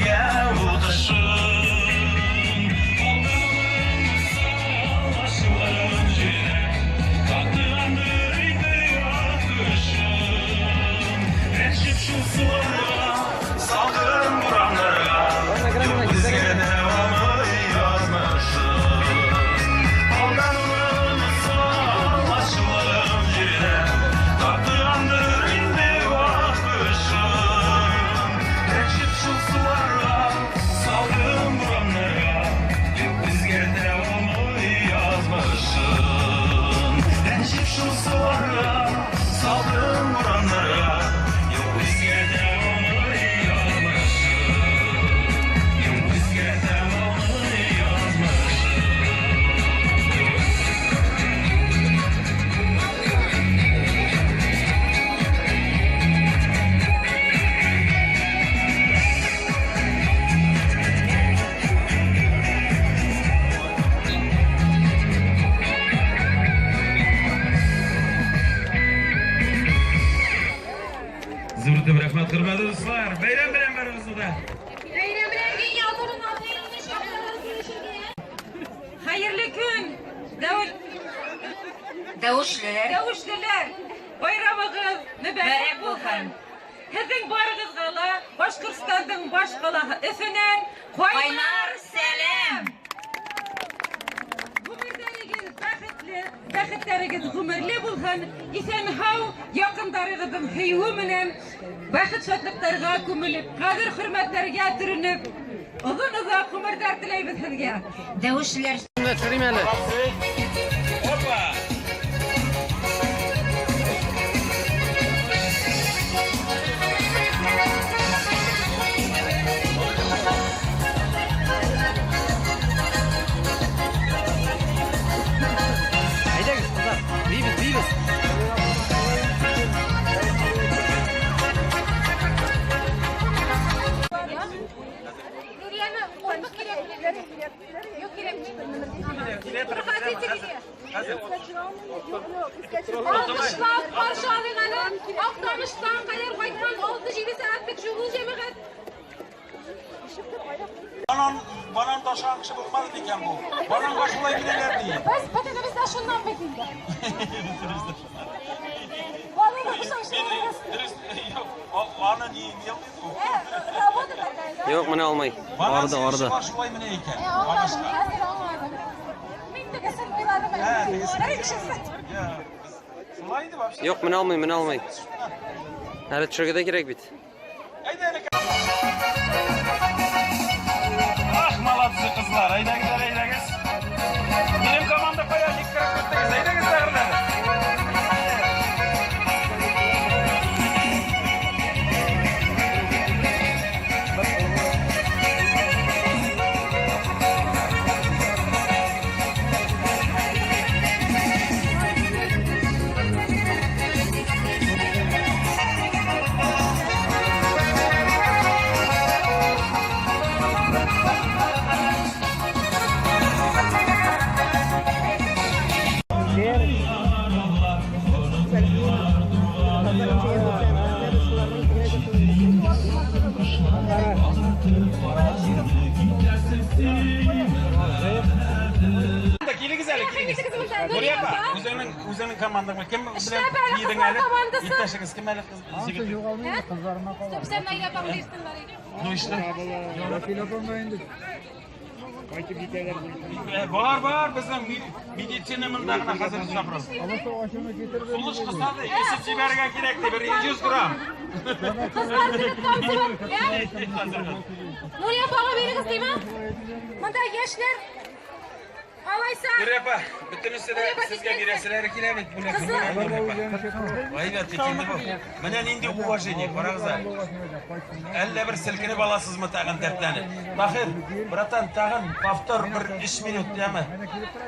безгә ул кышын. Алдан ачылган җирдә татыгандыр инде ят кышын. Рәнҗеп шул суларга, салкын бураннарга, юк безгә дәвамы язмышын. Алдан усал ачылган җирдә татыгандыр инде вак кышын. Рәнҗеп шул суларга, салкын бураннарга, юк безгә дәвамы язмышын. Рәнҗеп шул суларга, салкын бураннарга, юк безгә дәвамы язмышын. Юк безгә дәвамы язмышын. Зур итеп рәхмәт, хөрмәтле дуслар. Бәйрәм белән барыгызны да. Бәйрәм белән дөнья турына бәйрәмне чакырабыз күрешергә. Хәерле көн, дәүл Дәвешлеләр. Дәвешлеләр, байрамыгыз мөбарәк булсын. Һеҙҙең барығыҙға ла Башҡортостандың баш ҡалаһы Өфөнән ҡайнар сәләм! Ғүмерҙәрегеҙ бәхетле, бәхеттәрегеҙ ғүмерле булһын, иҫән-һау яҡындарығыҙҙың һөйөүе менән бәхет шатлыҡтарға күмелеп, ҡәҙер-хөрмәттәргә төрөнөп, оҙон-оҙаҡ ғүмерҙәр теләйбеҙ һеҙгә. Дәвешлеләр. Төшерим әле. Опа! Әйдәгез, кызлар. Биибез, биибез. Нурияны ҡуймаҡ кәрәк. Юҡ кәрәк. Проходите где. Алҡышлап ҡаршы алыйҡ әле. Аҡтаныштан ҡәҙәр ҡайтҡан 6-7 сәғәтлек юл йәмәғәт. Банан, банан ташыган кеше булмады микән бу? Бананга шулай киләләр ди. Беҙ бөтөнөбөҙ ҙә шунан бит инде. Банан Дөрес, юк, аны не имел в виду. Работа такая, да? Юк, менә алмый. Банан Арды, арды. шулар шулай менә икән. Ә, аңладым, Агачка. хәҙер аңладым. Мин тегеһен уйладым әле. Ә, тегесен. Бер кешесе. Я, шулай инде вообще. Юк, менә алмый, менә алмый. Әле төшергә дә кирәк бит. Әйдә әле. Ах, молодцы кызлар. Әйдәгез, әле, әйдәгез. Минем команда кая? Ник кереп киттегез? Әйдәгез, бәгырьләр. Килегез әле, килегез. Нурия апа, үзеңнең командаңны кем белән Эшләп әле биедең кызлар әле? командасы. Иптәшегез кем әле кыз? Егет? Стоп, Наилә апаң бирсеннәр иде. Ну и что? Вәкил апам да инде. Кайтып китәләр. Бар, бар, безнең медицина монда гына хәзер запрос. Аласы ачуны китерде. Сулыш кысады, эчеп җибәрергә кирәк ди, бер 100 грамм. Кызлар килеп танцевать, ә? Нурия апага бирегез димме? Монда яшьләр. Алайса. Нурия апа, бөтенесе дә сезгә бирәселәре килә бит бүләк. Нурия апа. Әйбәт бит инде бу. Менә нинди уважение, карагыз әле. Әллә бер селкенеп аласызмы тагын дәртләнеп. Таһир, братан, тагын повтор бер 3 минут, яме. Менә килеп тора.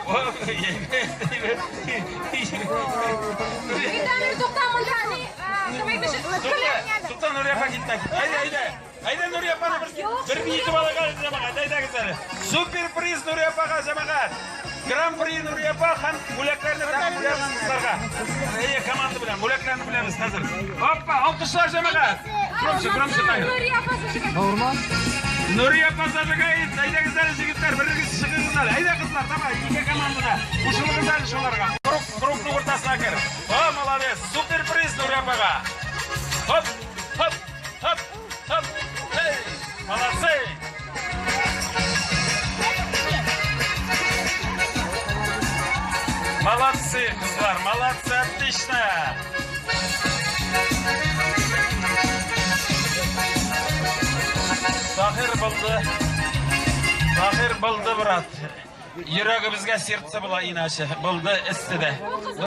Әйбәт, әйбәт. Виталий, тукта монда ни? Кем әйтмешли? Тукта, тукта, Нурия апа китте. Әйдә, әйдә. Әйдә, Нурия апаны бер биетеп алыйк әле, җәмәгать. Әйдәгез әле. Супер приз Нурия апага, җәмәгать. Гран-при Нурия апа һәм бүләкләрне тагын бүләбез кызларга. Әйе, команда белән бүләкләрне бүләбез хәзер. Опа, алкышлар җәмәгать. Громче, громче, Таһир. Нурия апа зажигает. Нурия апа зажигает. Әйдәгез әле, егетләр, берегез чыгыгыз әле. Әйдә, кызлар, давай, ике командада. Кушылыгыз әле шуларга. Круг, кругның уртасына кер. О, молодец. Супер приз Нурия апага. Хоп, хоп, хоп, хоп. Эй, молодцы. Молодцы, кызлар, молодцы, отлично. Таһир булды. Таһир булды, брат. Йөрәгебезгә сердце була иначе. Булды эсседә.